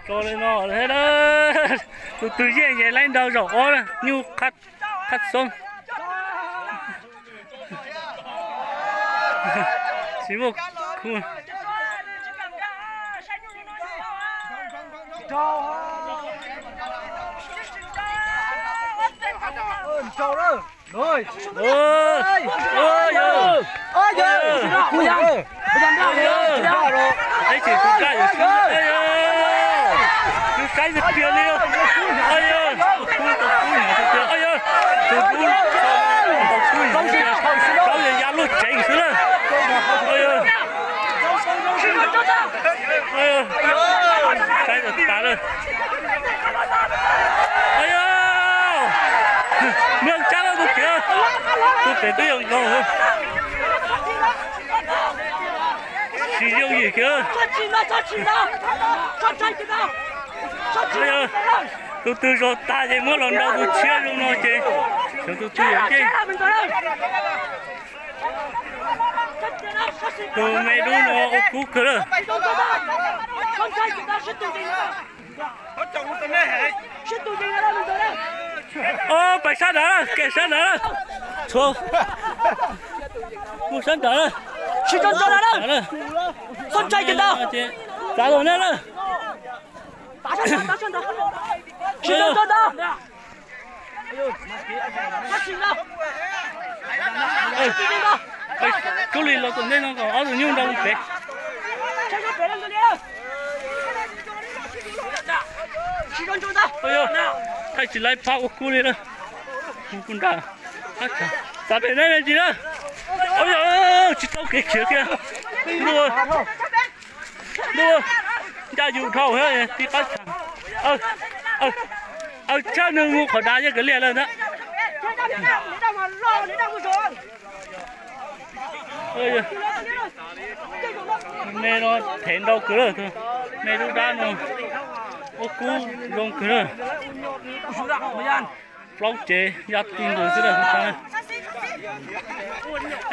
Los li no thiab na, tus twg yeej ces laib nrau zaum ob na, nyuj qhab xoob. Tsis muaj khu. Ib tsis tus daj yuav swb, tus saib tiag tiag li. Tus dub tau kub, tus dub tau kub, plaub yog ya luaj tsees xwb na. Saib tas tas lawm. Muaj tsab lawm tus kev, tus pem twb yuav nkaus. Tsis yooj yim kiag. Tus twg zog tag ces muab los nrau tus tshiab zoo no ces xyov tus twg yuav ncej. Tus me dub no ua kub kawg lawm. Ob, pais sab nrad lawm, kem sab nrad lawm. Txhua, mus sab nrad lawm. Txhob ntshai kiag ntag. Txav tus nej lawm. Tsis tau txog ntag. Kub li los tom ntej no kom ob tug nyuj nrau mus pem. Thaij tsis laib phab ua kub li lawm. Kuv nram, txav pem nej me ntsis na. Tsis tau kev khiav kiag. Ntuj, ntuj, ncaj yus dhau tib qab tsam. Aw, tshaj nws mus qhov dav yeej kav liam lawm ntag. Me no thev ntau kawg lawm, me dub dab no ua kub zoo kawg lawm. Plaub cev ya ti ntawd xwb lawm.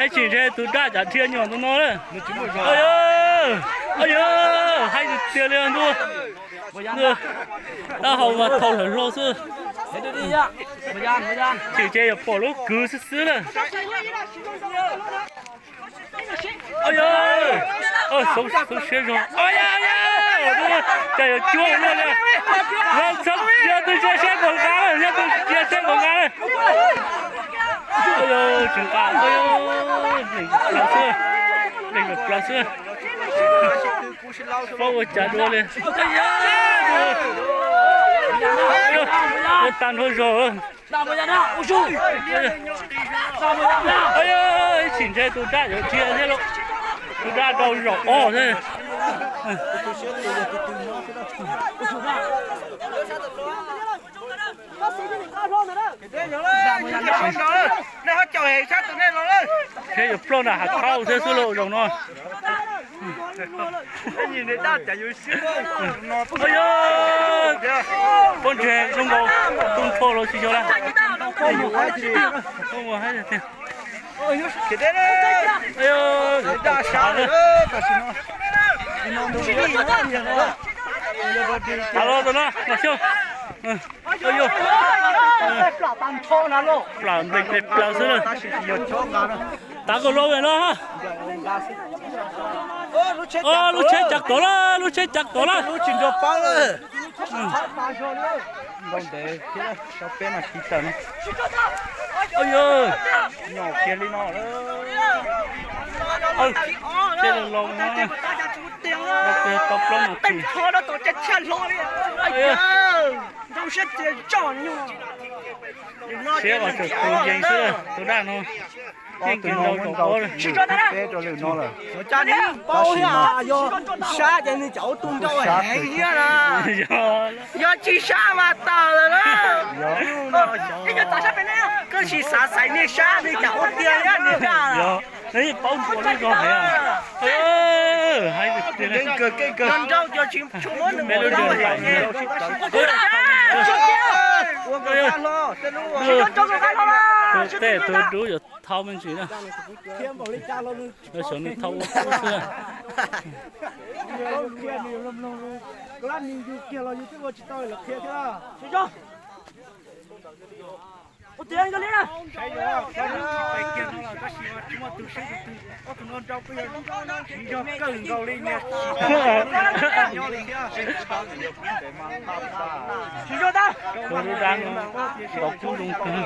Ib tsis ntshe tus daj cas dhia nyuam ntawd no lawm. Yog, hais tiag tiag li ntuj. Taub hau mas thau hlawv hlo xwb. Tsis ntshe yuav pom lub kwv xwb xwb lawm. Xoob siab zog. Cas yuav cuag luaj li. Yog tus ntsia saib npaum nqa lawm, yog tus ntsia saib npaum nqa lawm. Tsis nqa, nees plaws xwb, nees plaws xwb. Paub ua cas dua li. Ua tag nrho zog. Ib tsis ntshe tus daj yuav dhia thiab lauj. Tus daj rau zaum ob thiab. Thiab yuav ploj nram hav khauj thiab xwb lauj zaum no. Pob ntseg zoo nkaus tu nrho los tsis yog lawm. Av los tau na, los xyov. Plam nplej nplej plaws xwb na. Tav kom loj no. Lub tsheb cas kom lawm, lub tsheb cas kom lawm. Tsheb los los no, tau plaub no tim. Siab os, tseem tus yees xwb, tus daj no. Yeej tus no nrau zaum ob lawm. Yog sab ces nws cas ua tu nrau heev thiab na. Yog tsis sab mas tawm lawm na. Koj tsis xav xaiv niag sab nws cas ua tiag thiab niag daj. Paub ntua lub zog heev. Nrau cov tsis tshua muab nws ua lub heev. Tus tej tus dub yuav Thau me ntsis na. Lawv xyov nws thau ua kub xwb. Tus dub dab no ntaus kub zoo kawg.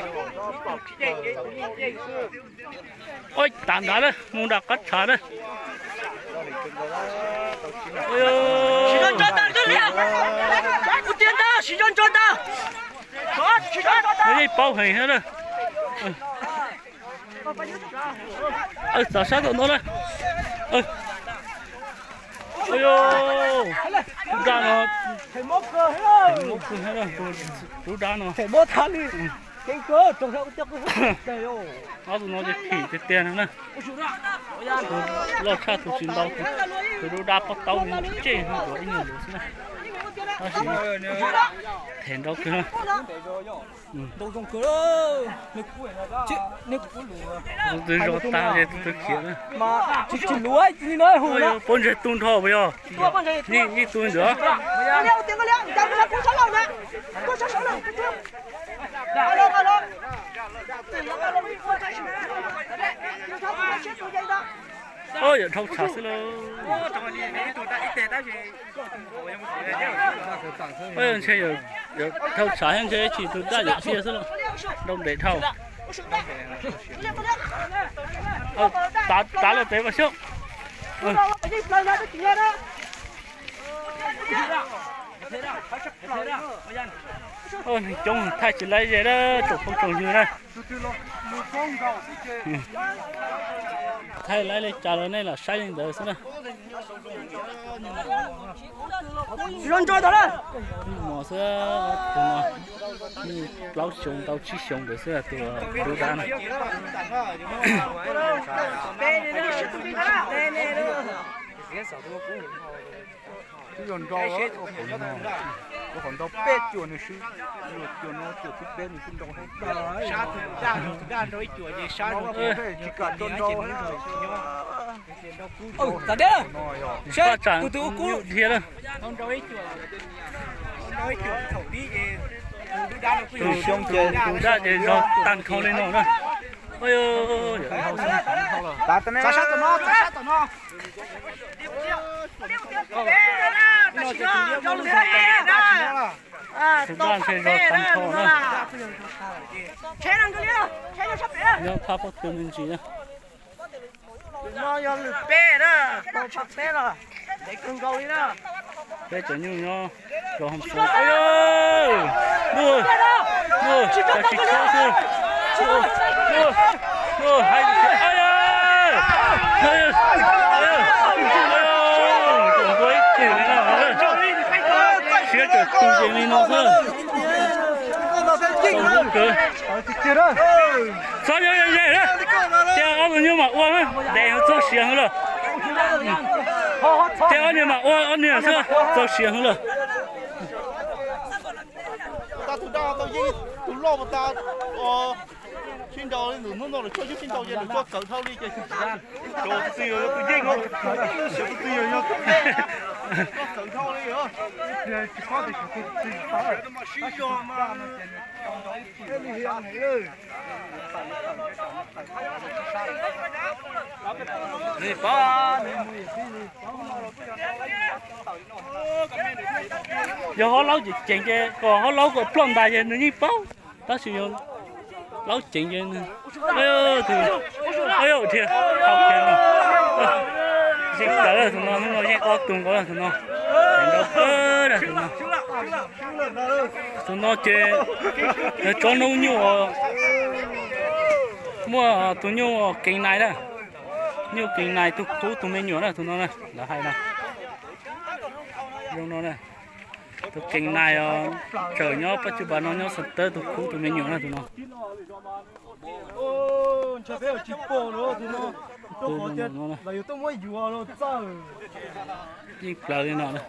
Oj, tas nrad lawm, mus nram qab tshav lawm. Yeej paub heev thiab lawm. Txav sab tom no lawm. Dab no, dub dab no. Ob tug no ces phim tiag tiag no na. Tus loj tshaj tus tsis ntau, tus dub dab pob taub ntsej duav ib nyuag lus xwb na. Tab sis them ntau kawg. Tus twg zov tag ces tus twg khiav na. Pob ntseg tu nrho puas yog? Ib tug ntawd. Yawm dhau tshav xwb lauj. Ntshe yawm dhau tshav thiab ntshe tsis tus dab yawm tiag xwb lauj. Nrau ntev dhau. Tav lawm pem mas xyov. Neeg coob thaij tsis laib ze na, tsoom phooj tsoom ywg na. Thaij laib li cas los nej lam saib li ntawd xwb na. Mos xwb, tus no plaub xyoo tau tsib xyoo ntawd xwb, tus dub dab na. Twb yog nrau, ua qhov nrau peb cuam nws swb, cuam no cuam thib peb nws twb nrau heev. Tsis kam tso nrau. Paj tsam dhia lawm. Tus xyoo ces tus dab ces zog tag nrho li no na. Tus dab ntshe zog tag nrho na. Nyob phab pob tw me ntsis na. Tus no yog lwm peb na, tau tshaj peb los ntev kawg nkaus li na. Peb cov nyuj nyob rau hauv xeev. Ntuj, ntuj, tsis tshua xwb. Ntuj, ntuj, hais tias, ntua ib tug li no, siab tawm tus ces li no xwb. Txhob nyob ze na, ces ob tug nyuj mam ua, ntev txog siav heev lawm. Ces ob niag mam ua ob niag xwb, txog siav heev lawm. Tus dab tau yeej, tus loj tas, sib nraus li ntawm hnub no lawm, txoj ywb sib nraus ces lawv txoj kawm dhau li ces, tus twg yog tus yeej, tus twg yog yog txoj kawm dhau li. Yog hob laub ces ceev ces kom hob laub kom ploj ntais ces nws yeej paub, tab sis yog laub ceev ces nws, dhia, yeej plawv tus no, hnub no yeej ob tug nkaus tus no, tus no ces yog tsob noob nyuj, muaj tus nyuj keev nais na, nyuj keev nais tus khub tus me nyuam na tus no na, lawv hais na. Zoo no na, tus keev nais os, tsawm nyob pab tsuj pas no nyob Xeev Tawb tus khub tus me nyuam na tus no. Yeej plawv li no na.